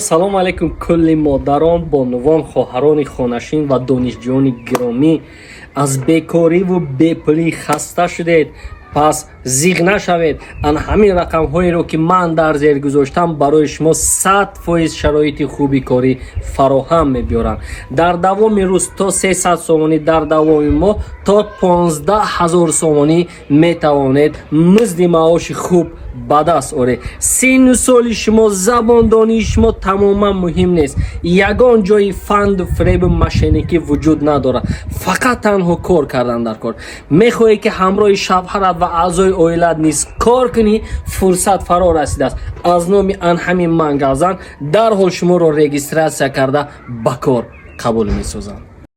Салому алайкум, кулли модарон, бонувон, хоҳарони хонашин ва донишҷӯёни гиромӣ. Аз бекориву бепулӣ хаста шудед? Пас зиғ нашавед. Ан ҳамин рақамҳоеро, ки ман дар зер гузоштам, барои шумо 100% шароити хуби корӣ фароҳам мебиёранд. Дар давоми рӯз то 300 сомонӣ, дар давоми моҳ то 15 ҳазор сомонӣ метавонед музди маоши хуб ба даст оред. Синну соли шумо, забондонии шумо тамоман муҳим нест. Ягон ҷои фанду фиребу мошенникӣ вуҷуд надорад, фақат танҳо кор кардан дар кор. Мехоҳӣ, ки ҳамроҳи шавҳарат ва аъзои оилат низ кор кунӣ? Фурсат фаро расидааст. Аз номи ан ҳамин ман гап зан, дарҳол шуморо регистрация карда, ба кор қабул месозанд.